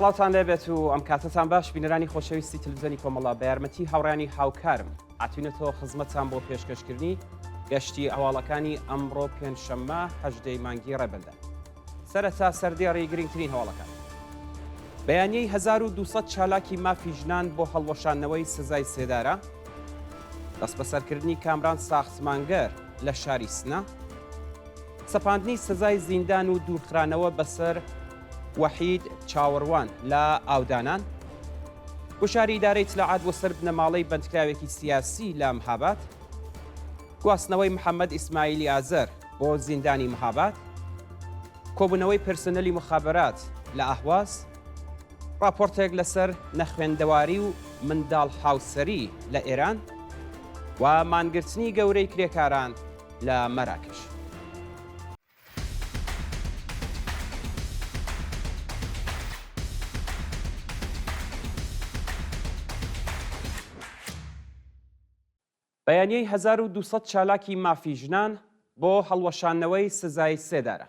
سڵاوتان لێبێت و ئەم کاتەتان باش بینەرانی خۆشەویستی تلویزیۆنی کۆمەڵە بە یارمەتی هاوڕیانی هاوکارم هاتوینەتەوە خزمەتان بۆ پێشکەشکردنی گەشتی هەواڵەکانی ئەمڕۆ پێنجشەممە هەژدەی مانگی ڕێبەندان. سەرەتا سەردێڕی گرنگترین هەواڵەکان. بەیانیەی 1200 چالاکی مافی ژنان بۆ هەڵوەشاندنەوەی سزای سێدارە، دەستبەسەرکردنی کامران ساختمانگەر لە شاری سنە، سەپاندنی سزای زیندان و دوورخرانەوە بەسەر وەحید چاوەڕوان لە ئاودانان، گوشاری ئیدارەی ئیتلاعات بۆ سەر بنەماڵەی بەندکراوێکی سیاسی لە مهاباد، گواستنەوەی محەممەد ئیسماعیلی ئازەر بۆ زیندانی مهاباد، کۆبوونەوەی پرسۆنێلی موخابەرات لە ئەهواز، ڕاپۆرتێک لەسەر نەخوێندەواری و منداڵ هاوسەری لە ئێران و مانگرتنی گەورەی کرێکاران لە مەراکش. بەیانیەی 1200 چالاکی مافی ژنان بۆ هەڵوەشاندنەوەی سزای سێدارە.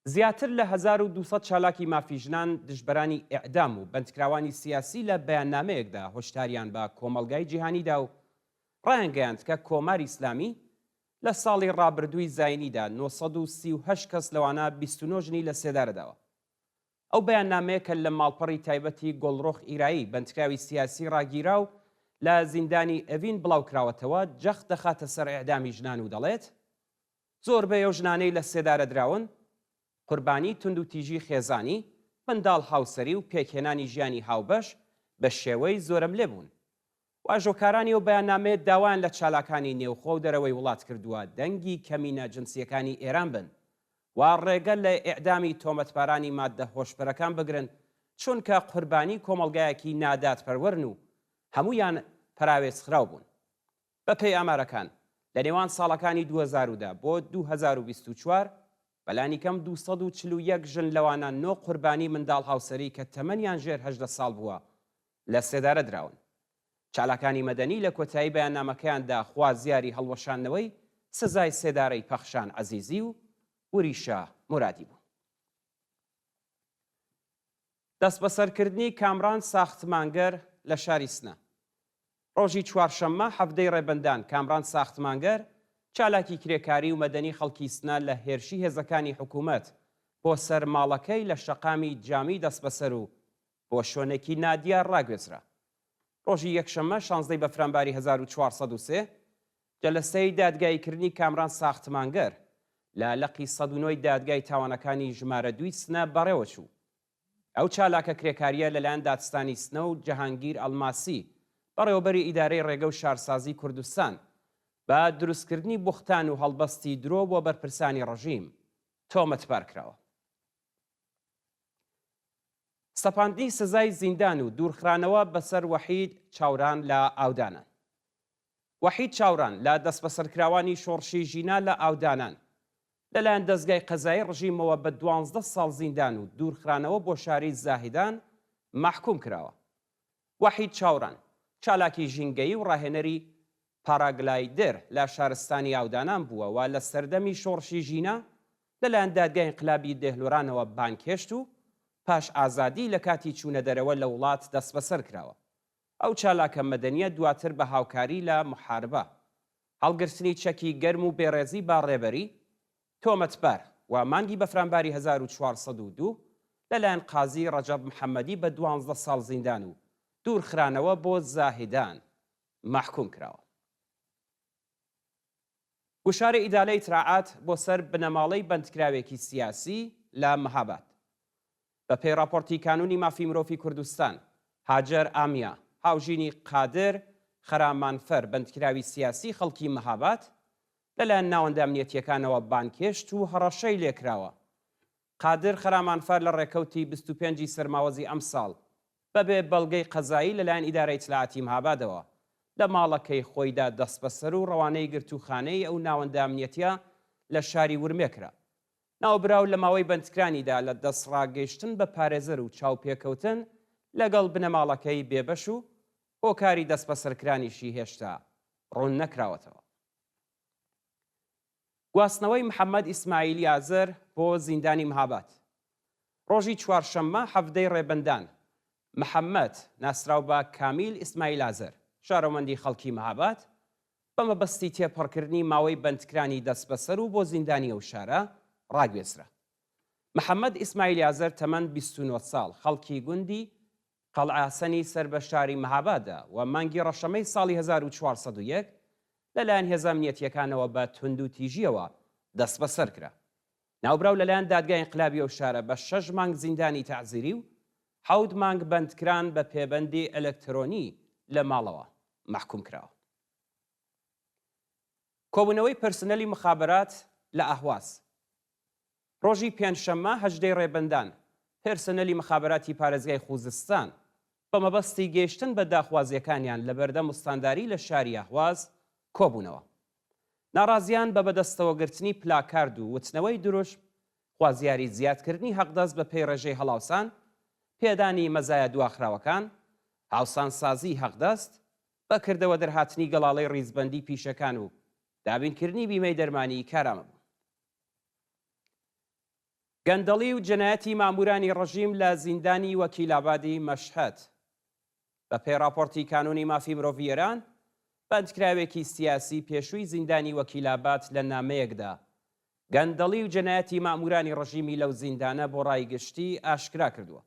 زیاتر لە 1200 چالاکی مافی ژنان، دژبەرانی ئێعدام و بەندکراوانی سیاسی لە بەیاننامەیەکدا هۆشداریان بە کۆمەڵگای جیهانی دا و ڕایانگەیاند کە کۆماری ئیسلامی لە ساڵی ڕابردووی زایینیدا 938 کەس لەوانە 29 ژنی لە سێدارە داوە. ئەو بەیاننامەیە کە لە ماڵپەڕی تایبەتی گۆڵڕۆخ ئیرایی، بەندکراوی سیاسی ڕاگیراو لە زیندانی ئێڤین بڵاوکراوەتەوە، جەخت دەخاتە سەر ئێعدامی ژنان و دەڵێت، زۆربەی ئەو ژنانەی لە سێدارە دراون، قوربانی توندوتیژی خێزانی، منداڵ هاوسەری و پێکهێنانی ژیانی هاوبەش بە شێوەی زۆرەملێ بوون. واژۆکارانی ئەو بەیاننامەیە داوایان لە چالاکانی نێوخۆ و دەرەوەی وڵات کردووە دەنگی کەمینە جنسییەکانی ئێران بن و ڕێگە لە ئێعدامی تۆمەتبارانی ماددە هۆشبەرەکان بگرن چونکە قوربانی کۆمەڵگایەکی نادادپەروەرن و هەموویان پەراوێزخراو بوون. بەپێی ئامارەکان، لە نێوان ساڵەکانی 2010 بۆ 2024، بەلانیکەم 241 ژن لەوانە نۆ قوربانی منداڵ هاوسەری کە تەمەنیان ژێر 18 ساڵ بووە لە سێدارە دراون. چالاکانی مەدەنی لە کۆتایی بەیاننامەکەیاندا خوازیاری هەڵوەشاندنەوەی سزای سێدارەی پەخشان عەزیزی و وریشە مورادی بوون. دەستبەسەرکردنی کامران ساختمانگەر لە شاری سنە. ڕۆژی چوارشەممە حەڤدەی ڕێبەندان کامران ساختمانگەر، چالاکی کرێکاری و مەدەنی خەڵکی سنە لە هێرشی هێزەکانی حکوومەت بۆ سەر ماڵەکەی لە شەقامی جامی دەستبەسەر و بۆ شوێنێکی نادیار ڕاگوێزرا. ڕۆژی یەکشەممە شانزدەی بەفرانباری 1403، جەلەسەی دادگاییکردنی کامران ساختمانگەر لە لقی 109 ی دادگای تاوانەکانی ژمارە دووی سنە بەڕێوەچوو. ئەو چالاکە کرێکارییە لەلایەن دادستانی سنە و جەهانگیر ئەڵماسی، بەڕێوەبەری ئیدارەی ڕێگە و شارسازیی کوردستان، بە دروستکردنی بوختان و هەڵبەستی درۆ بۆ بەرپرسانی ڕژیم تۆمەتبار کراوە. سەپاندنی سزای زیندان و دوورخرانەوە بەسەر وەحید چاوران لە ئاودانان. وەحید چاوران لە دەستبەسەرکراوانی شۆڕشی ژینا لە ئاودانان، لەلایەن دەزگای قەزایی ڕژیمەوە بە دوانزدە ساڵ زیندان و دوورخرانەوە بۆ شاری زاهیدان مەحکووم کراوە. وەحید چاوران، چالاکی ژینگەیی و ڕاهێنەری پاراگلایدر لە شارستانی ئاودانان بووە و لە سەردەمی شۆڕشی ژینا لەلایەن دادگای ئینقلابی دێهلۆرانەوە بانگهێشت و پاش ئازادی لە کاتی چوونەدەرەوە لە وڵات دەستبەسەر کراوە. ئەو چالاکە مەدەنییە دواتر بە هاوکاری لە موحاربە، هەڵگرتنی چەکی گەرم و بێڕێزی بە ڕێبەری، تۆمەتبار، و مانگی بەفرانباری 1402 لەلایەن قازی ڕەجەب محەمەدی بە دوانزدە ساڵ زیندان و دوورخرانەوە بۆ زاهیدان مەحکووم کراوە. گوشاری ئیدارەی ئیتلاعات بۆ سەر بنەماڵەی بەندکراوێکی سیاسی لە مهاباد. بە پێی ڕاپۆرتی کانوونی مافی مرۆڤی کوردستان، هاجەر ئامیا، هاوژینی قادر خەرامانفەر بەندکراوی سیاسی خەڵکی مهاباد، لەلایەن ناوەندە ئەمنیەتییەکانەوە بانگهێشت و هەڕەشەی لێکراوە. قادر خەرامانفەر لە ڕێکەوتی 25 ی سەرماوەزی ئەمساڵ بەبێ بەڵگەی قەزایی لەلایەن ئیدارەی ئیتلاعاتی مهابادەوە لە ماڵەکەی خۆیدا دەستبەسەر و ڕەوانەی گرتووخانەی ئەو ناوەندە ئەمنیەتییە لە شاری ورمێ کرا. ناوبراو لە ماوەی بەندکرانیدا لە دەستڕاگەیشتن بە پارێزەر و چاوپێکەوتن لەگەڵ بنەماڵەکەی بێبەش و هۆکاری دەستبەسەرکرانیشی هێشتا ڕوون نەکراوەتەوە. گواستنەوەی محەممەد ئیسماعیلی ئازەر بۆ زیندانی مهاباد. ڕۆژی چوارشەممە حەڤدەی ڕێبەندان، محەممەد، ناسراو بە کامیل ئیسمایل ئازەر، شارۆمەندی خەڵکی مەهاباد، بە مەبەستی تێپەڕکردنی ماوەی بەندکرانی دەستبەسەر و بۆ زیندانی ئەو شارە ڕاگوێزرا. محەممەد ئیسمایل ئازەر تەمەن 29 ساڵ، خەڵکی گوندی قەڵعەحەسەنی سەر بە شاری مەهابادە و مانگی ڕەشەمەی ساڵی 1401 لەلایەن هێزە ئەمنیەتییەکانەوە بە توندوتیژییەوە دەستبەسەر کرا. ناوبراو لەلایەن دادگای ئینقلابی ئەو شارە بە شەش مانگ زیندانی تەعزیری و حەوت مانگ بەندکران بە پێبەندی ئەلەکترۆنی لە ماڵەوە مەحکوم کراوە. کۆبوونەوەی پرسونەلی مخابرات لە ئەهواز. ڕۆژی پێنجشەممە هەژدەی ڕێبەندان، پرسونەلی مخابراتی پارێزگای خوزستان بە مەبەستی گەیشتن بە داخوازییەکانیان لەبەردەم ئوستانداری لە شاری ئەهواز کۆبوونەوە. ناڕازیان بە بەدەستەوەگرتنی پلاکارد و وتنەوەی دروشم خوازیاری زیادکردنی حەقدەست بە پێی ڕێژەی هەڵاوسان، پێدانی مەزایا دواخراوەکان، هاوسانسازیی حەقدەست، بە کردەوە دەرهاتنی گەڵاڵەی ڕیزبەندیی پیشەکان و دابینکردنی بیمەی دەرمانیی کارامە بوون. گەندەڵی و جەنایەتی ماموورانی ڕژیم لە زیندانی وەکیلابادی مەشهەد. بە پێی ڕاپۆرتی کانوونی مافی مرۆڤی ئێران، بەندکراوێکی سیاسی پێشووی زیندانی وەکیلاباد لە نامەیەکدا گەندەڵی و جەنایەتی ماموورانی ڕژیمی لەو زیندانە بۆ ڕای گشتی ئاشکرا کردووە.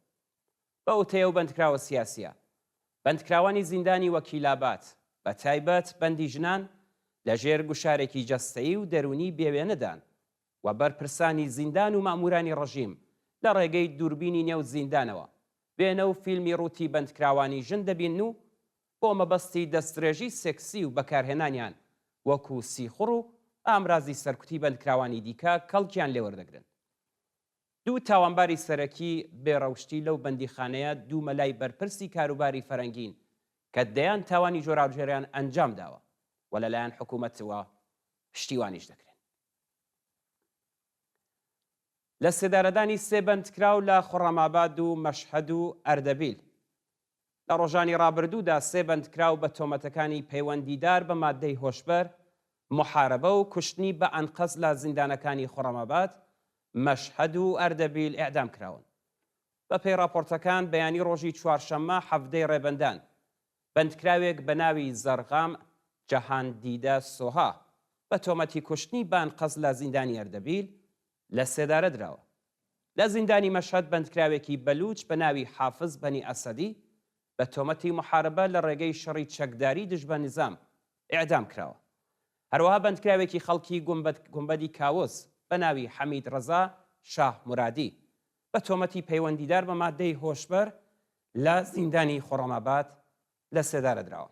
بە وتەی ئەو بەندکراوە سیاسییە، بەندکراوانی زیندانی وەکیلاباد، بە تایبەت بەندی ژنان، لە ژێر گوشارێکی جەستەیی و دەروونی بێوێنەدان و بەرپرسانی زیندان و مەئموورانی ڕژیم لە ڕێگەی دووربینی نێو زیندانەوە وێنە و فیلمی ڕووتی بەندکراوانی ژن دەبینن و بۆ مەبەستی دەستدرێژی سێکسی و بەکارهێنانیان وەکوو سیخوڕ و ئامرازی سەرکوتی بەندکراوانی دیکە کەڵکیان لێوەردەگرن. دوو تاوانباری سەرەکی بێ ڕەوشتی لەو بەندیخانەیە دوو مەلای بەرپرسی کاروباری فەرەنگین کە دەیان تاوانی جۆراوجۆریان ئەنجام داوە و لەلایەن حکوومەتەوە پشتیوانیش دەکرێن. لە سێدارەدانی سێ بەندکراو لە خوڕەماباد و مەشهەد و ئەردەبیل. لە ڕۆژانی ڕابردوودا سێ بەندکراو بە تۆمەتەکانی پەیوەندیدار بە ماددەی هۆشبەر، موحارەبە و کوشتنی بە ئەنقەست لە زیندانەکانی خوڕەماباد، مەشهەد و ئەردەبیل ئێعدام کراون. بەپێی ڕاپۆرتەکان بەیانی ڕۆژی چوارشەممە حەڤدەی ڕێبەندان، بەندکراوێک بە ناوی زەرغام جەهاندیدە سۆها بە تۆمەتی کوشتنی بە ئەنقەست لە زیندانی ئەردەبیل لە سێدارە دراوە. لە زیندانی مەشهەد بەندکراوێکی بەلووچ بە ناوی حافز بەنی ئەسەدی بە تۆمەتی موحاربە لە ڕێگەی شەڕی چەکداری دژ بە نیزام ئێعدام کراوە. هەروەها بەندکراوێکی خەڵکی گومبەدی کاوس بە ناوی حەمید ڕەزا شاه مورادی بە تۆمەتی پەیوەندیدار بە ماددەی هۆشبەر لە زیندانی خۆڕەماباد لە سێدارە دراوە.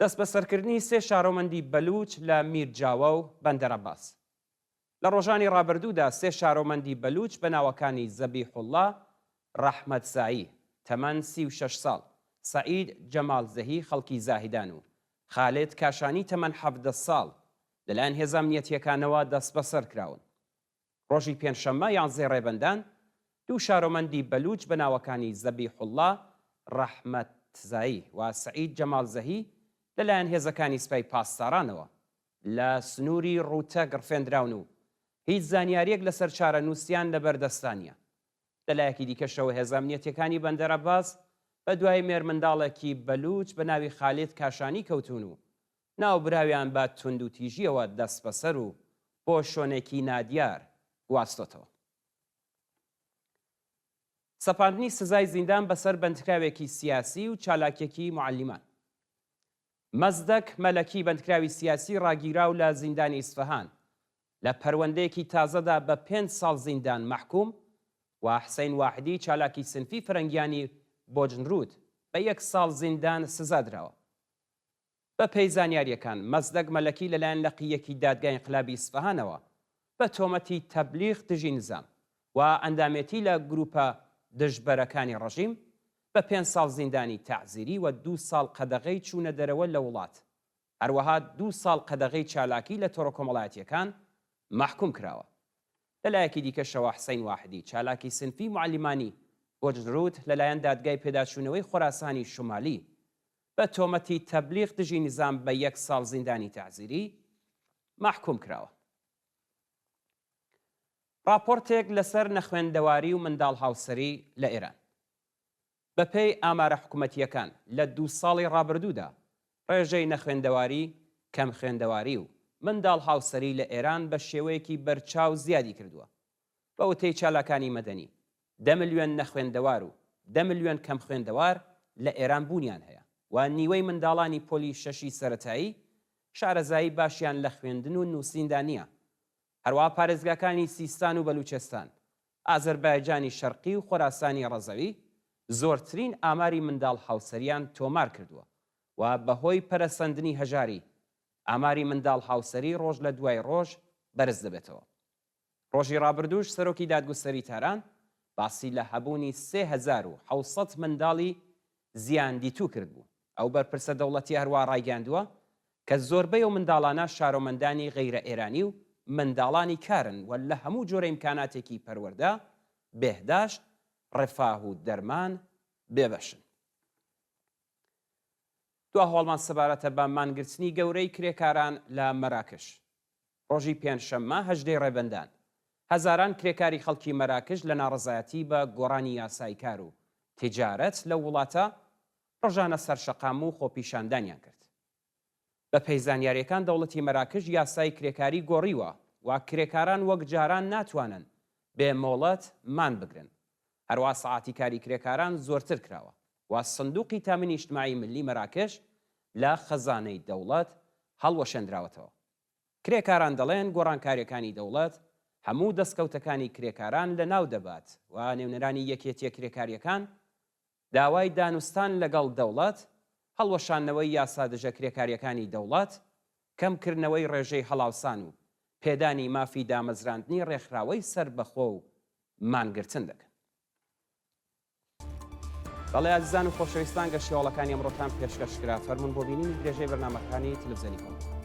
دەستبەسەرکردنی سێ شارۆمەندی بەلووچ لە میرجاوە و بەندەرعەباس. لە ڕۆژانی ڕابردوودا سێ شارۆمەندی بەلووچ بە ناوەکانی زەبیحوڵڵا ڕەحمەتزایی، تەمەن 36 ساڵ، سەعید جەماڵزەهی خەڵکی زاهیدان و خالد کاشانی تەمەن 17 ساڵ لەلایەن هێزە ئەمنیەتییەکانەوە دەستبەسەر کراون. ڕۆژی پێنجشەممە یانزەی ڕێبەندان، دوو شارۆمەندی بەلووچ بە ناوەکانی زەبیحوڵڵا ڕەحمەتزایی و سەعید جەماڵزەهی لەلایەن هێزەکانی سپای پاسدارانەوە لە سنووری ڕووتەک ڕفێندراون و هیچ زانیارییەک لەسەر چارەنووسیان لەبەردەستدا نییە. لەلایەکی دیکەشەوە هێزە ئەمنیەتییەکانی بەندەرعەباس بەدوای مێرمنداڵێکی بەلووچ بە ناوی خالید کاشانی کەوتوون و ناوبراویان بە توندوتیژییەوە دەستبەسەر و بۆ شۆنێکی نادیار گواستۆتەوە. سەپاندنی سزای زیندان بەسەر بەندکراوێکی سیاسی و چالاکێکی موعەلیمان. مەزدەک مەلەکی بەندکراوی سیاسی ڕاگیراو لە زیندانی ئیسفەهان لە پەروەندەیەکی تازەدا بە پێنج ساڵ زیندان مەحکوم و حسەین واحدی چالاکی سنفی فەرەنگیانی بۆجنرود بە یەک ساڵ زیندان سزا دراوە. بە پێی زانیارییەکان، مەزدەک مەلەکی لەلایەن لقی یەکی دادگای ئینقلابی ئیسفەهانەوە بە تۆمەتی تەبلیغ دژی نیزام و ئەندامێتی لە گرووپە دژبەرەکانی ڕەژیم بە پێنج ساڵ زیندانی تەعزیری و دوو ساڵ قەدەغەی چوونە دەرەوە لە وڵات، هەروەها دوو ساڵ قەدەغەی چالاکی لە تۆڕە کۆمەڵایەتییەکان مەحکووم کراوە. لە لایەکی دیکەشەوە حسەین واحدی، چالاکی سنفی موعەلیمانی بۆجنرود لەلایەن دادگای پێداچوونەوەی خۆراسانی شومالی بە تۆمەتی تەبلیغ دژی نیزام بە یەک ساڵ زیندانی تەعزیری مەحکووم کراوە. ڕاپۆرتێک لەسەر نەخوێندەواری و منداڵ هاوسەری لە ئێران. بەپێی ئامارە حکومەتییەکان لە دوو ساڵی ڕابردوودا ڕێژەی نەخوێندەواری، کەمخوێندەواری و منداڵ هاوسەری لە ئێران بە شێوەیەکی بەرچاو زیادی کردووە. بە وتەی چالاکانی مەدەنی، دە ملیۆن نەخوێندەوار و دە ملیۆن کەمخوێندەوار لە ئێران بوونیان هەیە و نیوەی منداڵانی پۆلی شەشی سەرەتایی شارەزایی باشیان لە خوێندن و نووسیندا نییە. هەروەها پارێزگاکانی سیستان و بەلوچستان، ئازەربایجانی شەرقی و خۆراسانی ڕەزەوی زۆرترین ئاماری منداڵ هاوسەریان تۆمار کردووە و بەهۆی پەرەسەندنی هەژاری، ئاماری منداڵ هاوسەری ڕۆژ لە دوای ڕۆژ بەرز دەبێتەوە. ڕۆژی ڕابردووش سەرۆکی دادگوستەری تاران باسی لە هەبوونی 3700 منداڵی زیاندیتوو کردبوو. ئەو بەرپرسە دەوڵەتییە هەروەها ڕایگەیاندووە کە زۆربەی ئەو منداڵانە شارۆمەندانی غەیرە ئێرانی و منداڵانی کارن و لە هەموو جۆرە ئیمکاناتێکی پەروەردە، بێهداشت، ڕفاه و دەرمان بێبەشن. دوا هەواڵمان سەبارەتە بە مانگرتنی گەورەی کرێکاران لە مەراکش. ڕۆژی پێنجشەممە هەژدەی ڕێبەندان، هەزاران کرێکاری خەڵکی مەراکش لە ناڕەزایەتی بە گۆڕانی یاسای کار و تیجارەت لەو وڵاتە ڕژانە سەر شەقام و خۆپیشاندانیان کرد. بە پێی زانیارییەکان دەوڵەتی مەراکش یاسای کرێکاری گۆڕیوە و کرێکاران وەک جاران ناتوانن بێ مۆڵەت مان بگرن. هەروا سەعاتی کاری کرێکاران زۆرتر کراوە و سندوقی تامینی ئیجتماعی ملی مەراکش لە خەزانەی دەوڵەت هەڵوەشێندراوەتەوە. کرێکاران دەڵێن گۆڕانکارییەکانی دەوڵەت هەموو دەستکەوتەکانی کرێکاران لەناو دەبات و نوێنەرانی یەکێتییە کرێکارییەکان داوای دانوستان لەگەڵ دەوڵەت، هەڵوەشاندنەوەی یاسا دژە کرێکارییەکانی دەوڵەت، کەمکردنەوەی ڕێژەی هەڵاوسان و پێدانی مافی دامەزراندنی ڕێکخراوەی سەربەخۆ و مانگرتن دەکەن. بەڵێ ئازیزان و خۆشەویستان گەشتی هەواڵەکانی ئەمڕۆتان پێشکەش کرا، فەرموون بۆ بینینی درێژەی بەرنامەکانی تلفزیۆنی کۆمەڵ.